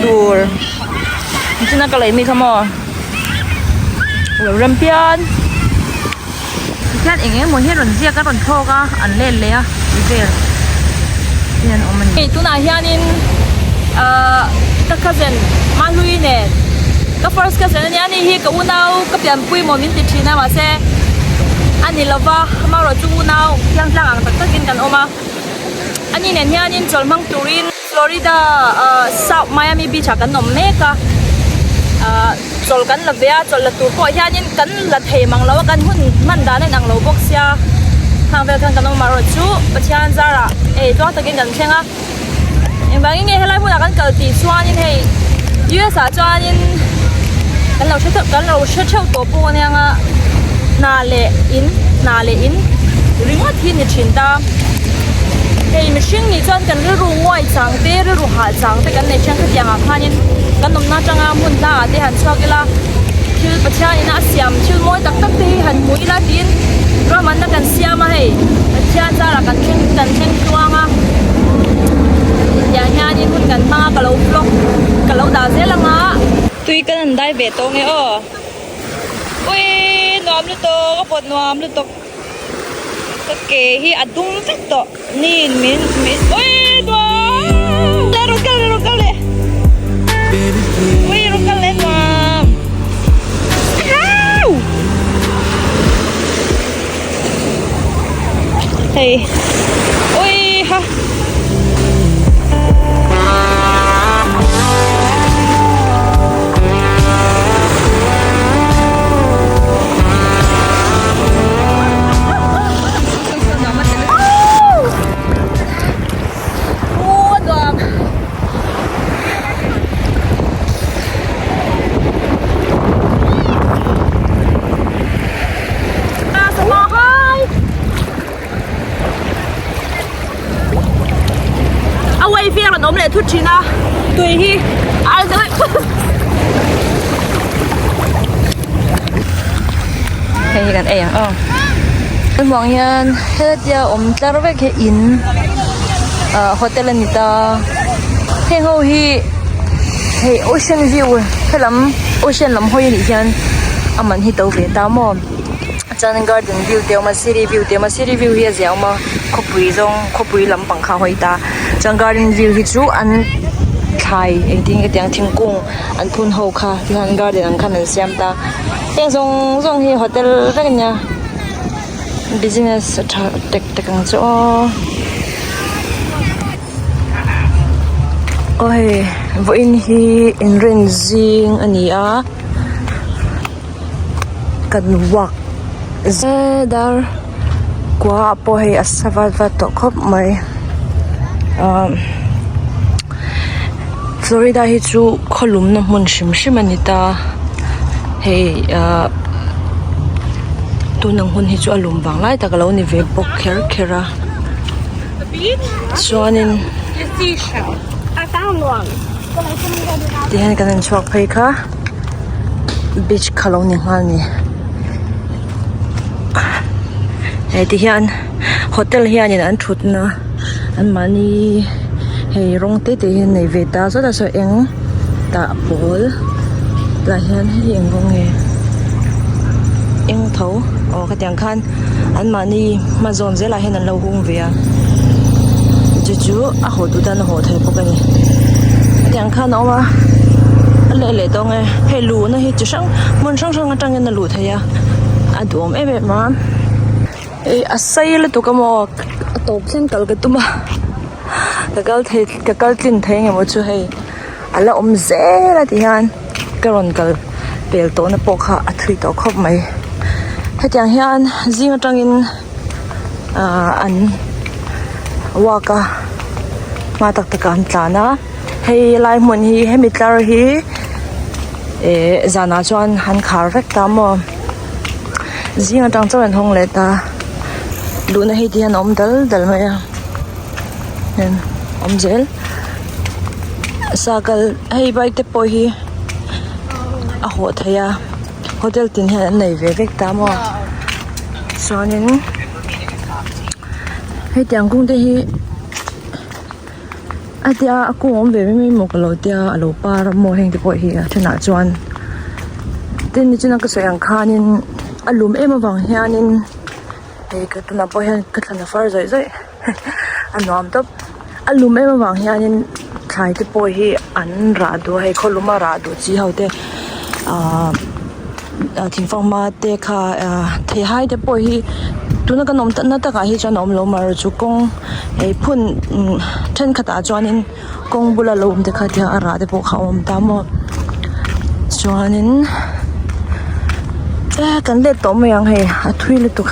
tur nichina ka lei mi kha maw lo rem pian tikhian eng eng emaw hi a rawn ziak a rawn thlawk a an let leh a tih vel hi an awm a ni. Hei tunah hianin ahh ka cousin Mahlui nen ka first cousin a nia ani hi ka unau ka pianpui maw min ti thin a mahse a ni lova amaherawhchu unau thiangtlang ang tak takin kan awm a ani nen hianin chawlh hmang turin Florida ahh South Miami beach ah kan awm mek a ahh chawlh kan la ve a chawlh la tur pawh hianin kan la thei mang lo a kan hun hman dan a inang lo bawk sia khang vel khan kan awm amaherawhchu Pathian zarah ei tluang takin kan thleng a engvangin nge helai hmunah kan kal tih chuanin hei U_S ah chuanin kan lo hre theuh kan lo hre theuh tawh pawh ania nga hna leh in hna leh in ringawt hi ni thin ta hei mihring nih chuan kan rilru nguai chang te rilru hah chang te kan nei thiang khatiang ah khanin kan awmna atanga hmun hla ah te han chhuak ila thil Pathian ina a siam thil mawi tak tak te hi han hmu ila tiin ruahmanna kan siam a hei Pathian zarah kan thleng kan thleng tluang a tiang hianin hun kan hmang a ka lo vlog ka lo dah zel ang a. Tui kan han dai ve tawh nge aw. Ui nuam lutuk a pawt nuam lutuk ka ke hi a dum vek tawh nin min min ui nuam le rawn kal leh rawn kal leh ui rawn kal leh nuam hei ui ha. A wave hi a rawn awm leh thut thin a tui hi a al deuh hei hi kan ei ang aw hmuh ang hian hetia awm tlar vek hi in ah hotel a ni ta heng ho hi hei ocean view helam ocean lam hawi a nih hian a man hi to ve ta maw. Chuan garden view te a awm a city view te a awm a city view hi a zia awm a khawpui zawng khawpui lampang kha a hawi ta chuan garden view hi chu an thlai engtin nge tiang thingkung an phun ho kha tihian garden ang khan an siam ta heng zawng zawng hi hotel vek a nia business a tha tek tek ang chu aw aw hei vawiin hi inrin zing a ni a. Kan walk dar kua ah pawh hei a sa vat vat tawh khawp mai ahh Florida hi chu khaw lumna hmun hrim hrim a ni ta hei ahh tun ang hun hi chu a lum vang lai tak a lo ni ve bawk kher kher a chuanin tihian kan han chhuak phei kha. Beach kha lo ni nghal ni hei ti hian hotel hianin an thutna an mahni hei rawng te te hi an nei ve ta sawtah saw eng tah pawl tah hian hei hi eng rawng nge eng tho aw khatiang khan an mahni hma zawn zelah hian an lo hung ve a chu chu a haw duh tan a haw thei bawk a ni hetiang khan a awm a a leh leh dawn e hei luhna hi chi hrang hmun hrang hrang atangin a luh theih a a duhawm em em a ih a sei lutuk a maw a tawp thleng kal ka tum a ka kal thei ka kal tlin thei ang emaw chu hei a la awm zel a ti hian ka rawn kal pel tawh na pawh kha a thui tawh khawp mai hetiang hian zing atangin ahh an walk a hma tak tak ah an tlan a hei lai hmun hi hemi tlar hi eh zanah chuan an khar vek ta maw zing atang chuan an hawng leh ta luhna hi ti hian a awm dal dal mai a awm zel sakal hei bike te pawh hi a hawh theih a hotel tin hian an nei ve vek ta maw chuanin hetiang kawng te hi. A tia a kung awm ve mai mai maw ka lo tia a lo par a maw heng te pawh hi a thenah chuan tin nichina ka sawi ang khanin a lum em avang hianin hei ka tunah pawh hian ka thlan a far zawih zawih a nuam tawp a lum em avang hianin thlai te pawh hi an rah duh a hei khaw luma rah duh chi ho te ahh thingfanghma te kha ahh theihai te pawh hi tuna kan awm na takah hi chuan a awm lo amaherawhchu chu kawng hei phun thenkhat ah chuanin kawng bula lo awm te kha tiang a rah te pawh kha a awm ta maw chuanin kan let tawh mai ang hei a thui lutuk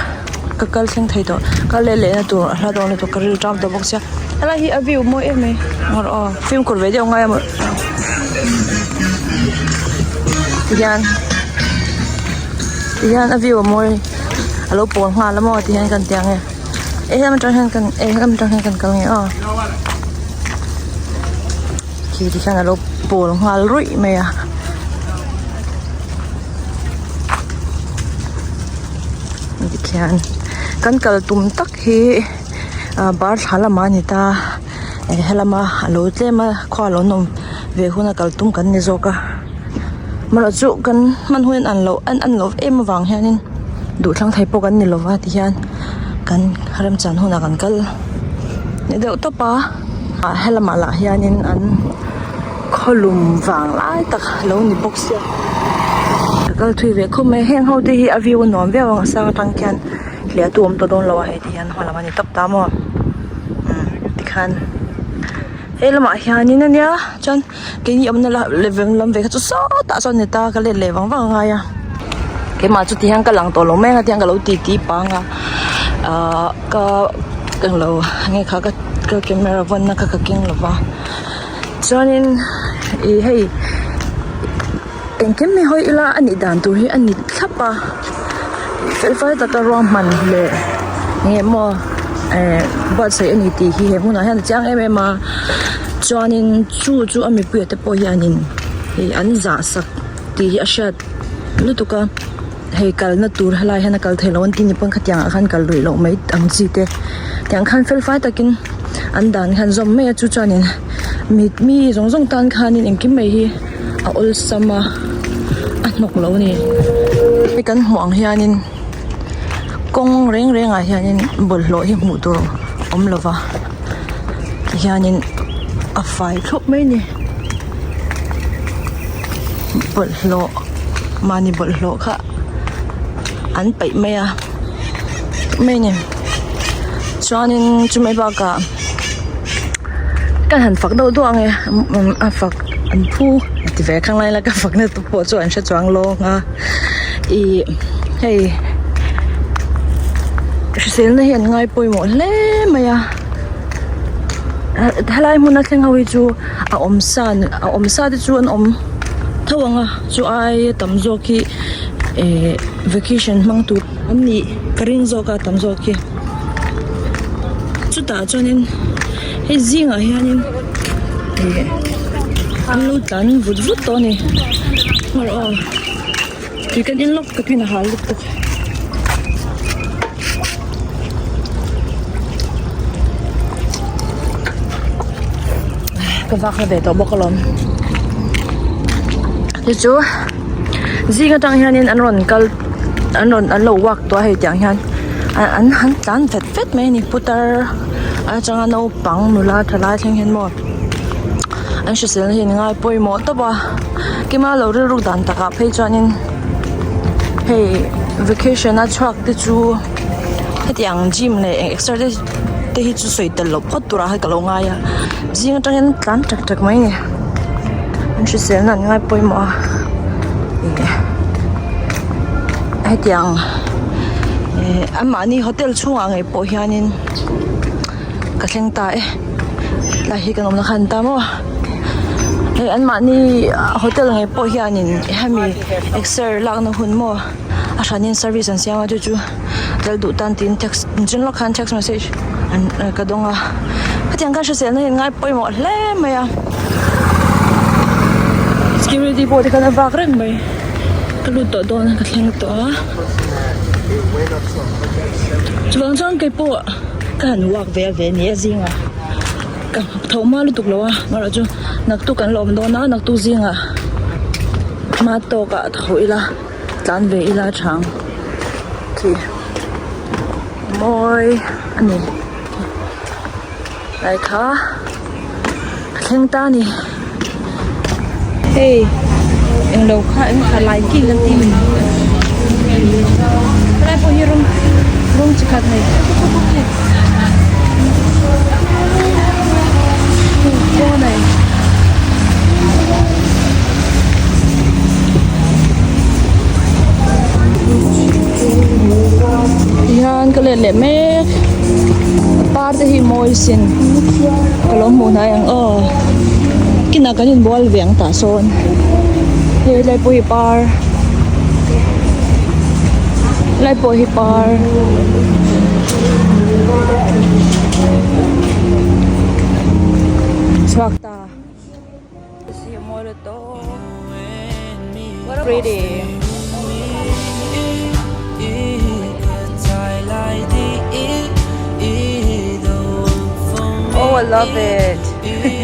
ka kal thleng thei tawh ka let leh na tur a hla dawn lutuk ka rilru ṭam tawh bawk sia helai hi a view mawi em mai aw fimkhur ve deuh a ngai a maw tihian tihian a view a mawi a lo pawl nghal a maw tihian kan ti ang e eh helam atang hian kan eh helam atang hian kan kal nge aw khi tikhian a lo pawl nghal ruih mai a. Tikhian kan kal tum tak hi ah bar thla lamah a ni ta eh helama a lo tlem a khua a lo nawm ve huna kal tum kan ni zawk a amaherawh chu kan hman hun an loh an an loh em avang hianin duh thlang thei pawh kan ni lova tihian kan remchan hunah kan kal ni deuh tawp a ah helamah lah hianin an khawlum vang lai tak a lo ni bawk sia ka kal thui ve khawp mai heng ho te hi a view a nuam viau ang a sang atang khian hliah tu awm tawh dawn lo a hei ti hian hma lam a ni tawp ta maw umm tikhan he lamah hianin ania chuan keini awmna la level lam ve kha chu sawtah sawn a ni ta ka let leh vang vang a ngai a keimah chu tihian ka lang tawh lo mai ang a tihian ka lo titi pang a ahh ka englo enge kha ka camera vawnna kha ka keng lo va. Chuanin ih hei engkim hi hawi ila a nih dan tur hi a ni thlap a fel fai taka ruahman leh eng emaw eh buatsaih a ni tih hi he hmunah hian a chiang em em a chuanin chu chu a mipuia te pawh hianin ih an zah sak tih hi a hriat lutuk a hei kalna tur helai hian a kal theih loh an tih ni pawn khatiang ah khan kal rih loh mai ang chi te tiang khan fel fai takin an dan khan zawm mai a chu chuanin mi mi zawng zawng tan khanin engkim mai hi a awlsam a a hnawk lo a ni hei kan hmuh ang hianin kawng reng reng ah hianin bawlhhlawh hi hmuh tur awm lo va tihianin a fai thlup mai a ni bawlhhlawh mahni bawlhhlawh kha an paih mai a mai a ni chuanin chumai bakah ka han fak deuh duah ang e a fak an phu a ti ve khang lai la ka fak na te pawh chu an hre chuang lawng a ih hei hriselna hi an ngai pawimawh hle mai a helai hmuna thleng ho hi chu a awm sa a awm sa te chu an awm tho ang a chu aia tam zawk hi eh vacation hmang tur an nih ka ring zawk a tam zawk hi chutah chuanin hei zingah hianin ih an lo tlan vut vut tawh a ni aw tui kan en lawk ka tuina hal lutuk. Ka vak na ve tawh bawk alawm chu chu zing atang hianin an rawn kal an rawn an lo walk tawh a hei tiang hian an han tlan vet vet mai a ni putar atanga naupang nula thalai thleng hian maw an hriselna hi an ngai pawimawh tawp a kima lo rilru dan takah phei chuanin hei vacation a chhuak te chu hetiang gym leh eng exercise te hi chu sawi tel loh phawt turah khan ka lo ngai a zing atang hian tlan ṭak ṭak mai a ni an hriselna an ngai pawimawh a ih hetiang ih anmahni hotel chhungah ngei pawh hianin ka thleng ta e tlai hi kan awmna khan ta maw hei anmahni hotel ngei pawh hianin hemi exer lakna hun maw a hranin service an siam a chu chu tel duh tan tiin text inchung lawk khan text message an ka dawng a hetiang khan hriselna hi an ngai pawimawh hle mai a security pawh te khan a vak reng mai ka lut tawh dawn a ka thleng tawh a chuvang chuan keipawh ka han walk vel ve ni a zingah. Ka tho hma lutuk lo a amaherawh chu naktuk kan la awm dawn a naktuk zingah hma tawkah tho ila tlan ve ila a tha ang khi mawi a ni lai kha ka thleng ta a ni hei englo kha eng kha lai king an tih helai pawh hi rawng rawng chi khat nei Tihian ka let leh mek a par te hi mawi sin ka lo hmuh hnai ang aw kinah kan inbual ve ang tah sawn hei lai pawh hi par lai pawh hi par. Chhuak ta Pretty. Oh, I love it.